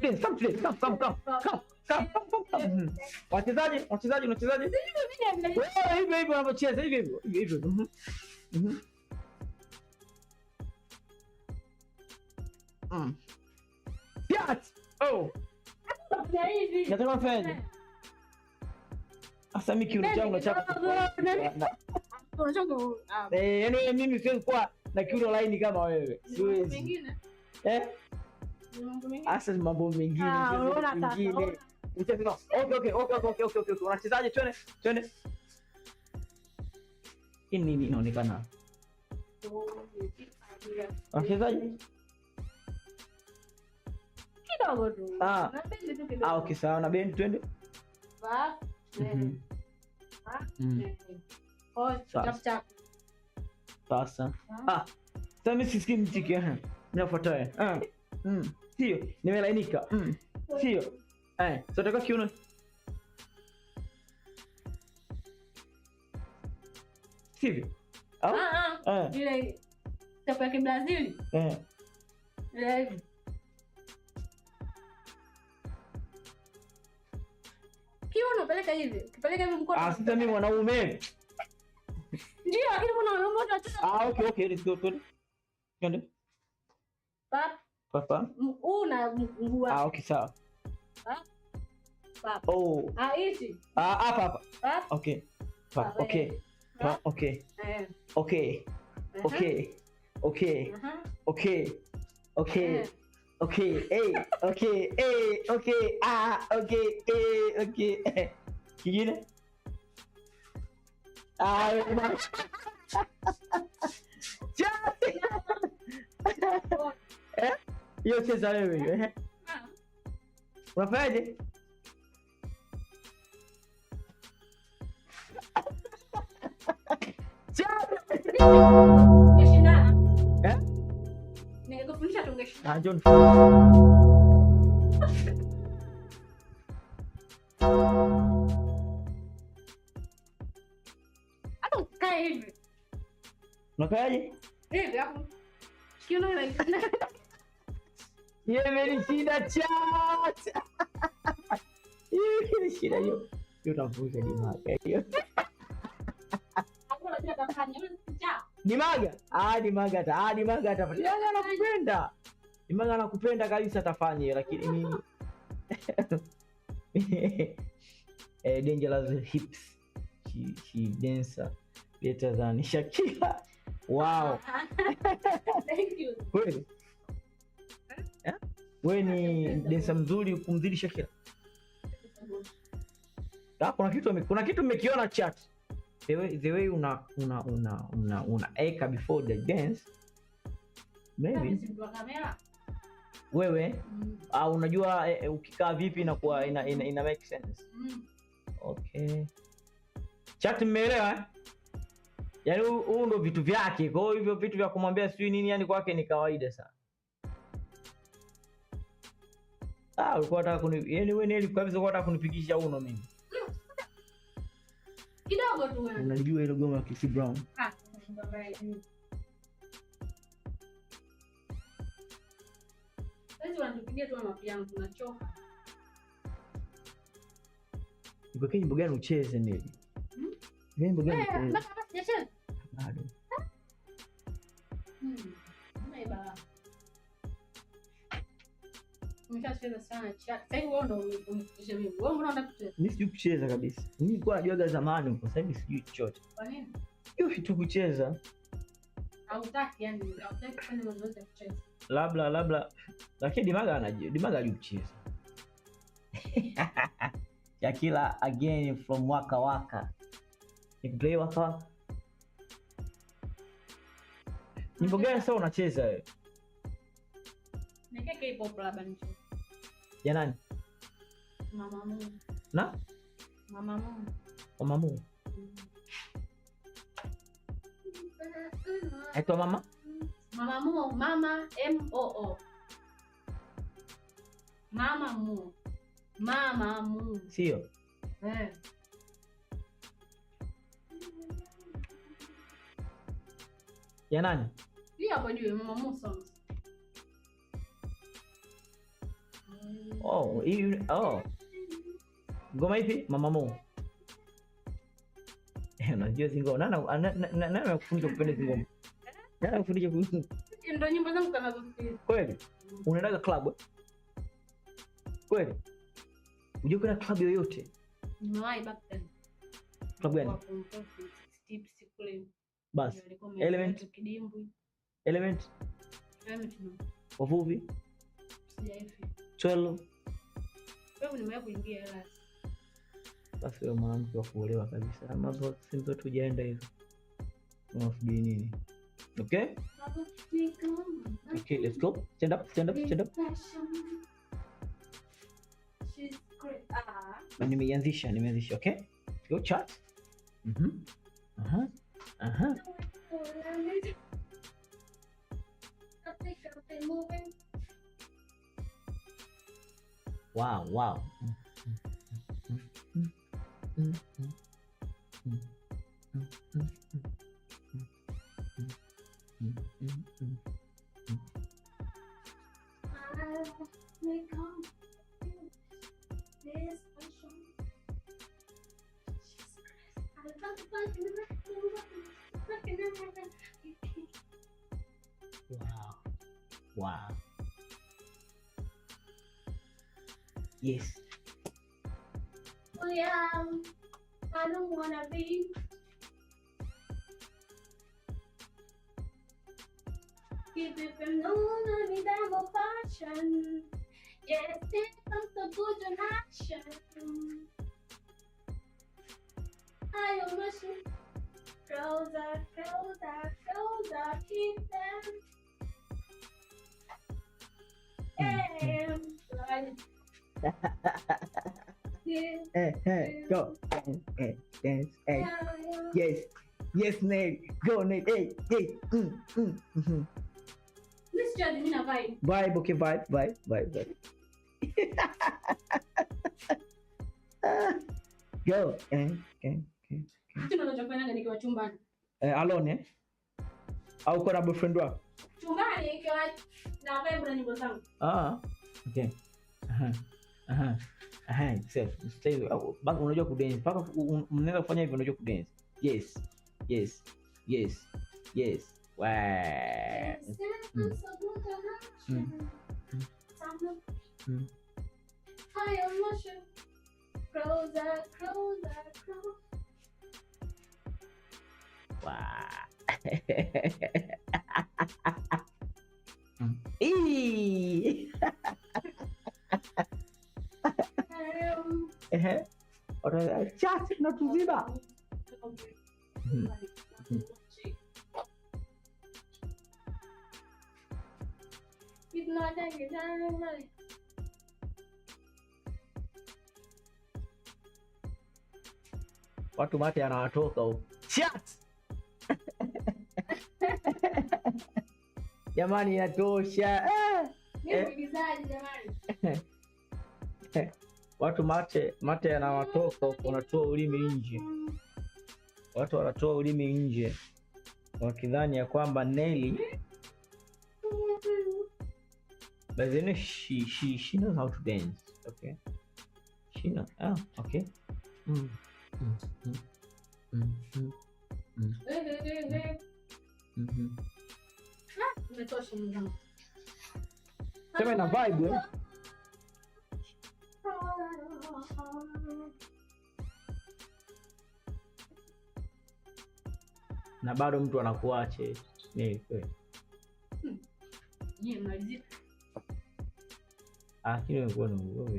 Dance, come today. Come, come, come. Come, come, come, come, come. Wachezaji, wachezaji, unachezaje? Wewe hivyo hivyo unavyocheza, hivyo hivyo, hivyo hivyo. Yat! Oh, nataka mfanyaje? Sasa mimi kiuno changu nachaka. Eh, yaani mimi siwezi kuwa na kiuno laini kama wewe. Siwezi. Eh? Asa mambo mengine, mengine. Okay, okay, okay, okay, okay, okay. Unachezaje? Twende, twende. Hii nini inaonekana? Unachezaje? Kidogo tu. Ah. Ah, okay, sawa na bendi twende. Sasa. Ah. Sasa mimi sisikii mziki eh. Ninafuata. Ah. Sio, nimelainika. Sio. Eh, so taka kiuno. Sivyo? Au? Ah. Ile step ya Kibrazili. Eh. Ile hivi. Kiuno peleka hivi. Kipeleka hivi mkono. Ah, sasa mimi mwanaume. Ndio, lakini kuna wanaume wote wanacheza. Ah, okay, okay, let's go. Twende. Pap. Papa. Una mguu. Ah, okay, sawa. Pap. Pap. Oh. Ah, hivi. Ah, hapa hapa. Pap. Okay. Pap, okay. Pap, okay. Okay. Okay. Okay. Okay. Okay. Okay. Eh, okay. Eh, okay. Ah, okay. Eh, okay. Kingine? Ah, eh? Hiyo cheza wewe hiyo. Eh? Unafanyaje? Tungeshindana. Eh? Ningekufundisha tungeshindana. Ah, njoo. Hata ukae hivi. Unakaaje? Hivi hapo. Kiuno ile. Yeye imenishinda chat. Imenishinda hiyo. Hiyo utavuja Dimaga hiyo. Dimaga? Ah, Dimaga ata. Ah, Dimaga atafanya. Yaani anakupenda. Dimaga anakupenda kabisa atafanya lakini mimi eh, dangerous hips. She dancer better than Shakira. Wow. Thank you. Kweli? Eh? Wewe ni dancer mzuri kumzidi Shakira. Ah, kuna kitu mmekiona chat. The way una una una una una eka before the dance. Maybe. Wewe unajua ukikaa vipi na kuwa ina make sense. Okay. Chat mmeelewa eh? Yaani huu ndo vitu vyake. Kwa hiyo hivyo vitu vya kumwambia sijui nini yani kwake ni kawaida sana. Ah, ulikuwa unataka kuni yani wewe Neli kabisa ulikuwa unataka kunipigisha uno mimi. Kidogo tu wewe. Unajua ile goma ya Chris Brown. Ah, sasa unatupigia tu mapiano tunachoka. Nikuwekee nyimbo gani ucheze Neli? Nyimbo gani ucheze? Mpaka hapa sijacheza. Bado. Mbona umeshacheza sana. Sasa hivi wewe ndo unifundisha mimi. Wewe mbona unataka kucheza? Mimi sijui kucheza kabisa. Mimi nilikuwa najuaga zamani huko, sasa hivi sijui chochote. Kwa nini? Hiyo vitu kucheza. Hautaki yani, hautaki kufanya mazoezi ya kucheza. Labda lakini Dimaga anajua, Dimaga hajui kucheza. Shakira again from Waka Waka. Nikuplay Waka Waka. Nyimbo gani sasa unacheza wewe? Niweke K-pop labda nicheze. Ya nani? Mama Mu. Na? Mama Mu. Mama Mu. Aitwa mama? Mama Mu, Mama M O O. Mama Mu. Mama Mu. Sio. Eh. Ya nani? Hiyo hapo juu Mama Mu songs. Oh, hii oh. Ngoma ipi? Mama Mo. Unajua hizi ngoma. Nani amekufundisha kupenda hizi ngoma? Nani amekufundisha Ndio nyimbo zangu kanazosikiliza. Kweli? Unaendaga club? Kweli? Unajua kuna club yoyote? Nimewahi back then. Club gani? Tips kule. Bas. Element. Kidimbwi. Element. Element no. Wavuvi. Sijaifi. 12. Wewe nimewahi kuingia ila. Basi wewe mwanamke wa kuolewa kabisa. Mambo si zote hujaenda hizo. Unasubiri nini? Okay? Okay, let's go. Stand up, stand up, stand up. She's great. Nimeianzisha, nimeanzisha, okay? Go chat. Mhm. Aha. Aha. Wow, wow. Wow. Wow. Yes. Oh yeah, I don't wanna be. Keep it from no one me passion. Yes, it comes to good in action. I am wishing. Closer, closer, closer, keep them. Hey, hey, hey, go. Hey, dance, hey. Yes, yes, Nate. Go, Nate. Hey, hey. This journey, me na vibe. Vibe, okay, vibe, vibe, vibe, vibe. Go. Hey, hey, hey. Kitu ninachofanya nikiwa chumbani. Alone, eh? Au uko na boyfriend wako? Chumbani nikiwa na vibe na nyimbo zangu. Ah, okay. Aha. Aha. Aha, stay. Basi unajua kudance. Paka mnaweza kufanya hivyo, unajua kudance. Yes. Yes. Yes. Yes. Wow. Closer, closer, closer. Wow. Chat na tuziba. Watu mate anawatoka huko. Chat. Jamani inatosha. Mimi mwigizaji jamani. Watu mate yanawatoka huko, wanatoa ulimi nje. Watu wanatoa ulimi nje wakidhani ya kwamba Nelly, but then she knows how to dance. Okay. She knows. Ah, okay. Sema ina vibe eh? Na bado mtu anakuache. Ni kweli. Yeye malizika. Ah, kile ni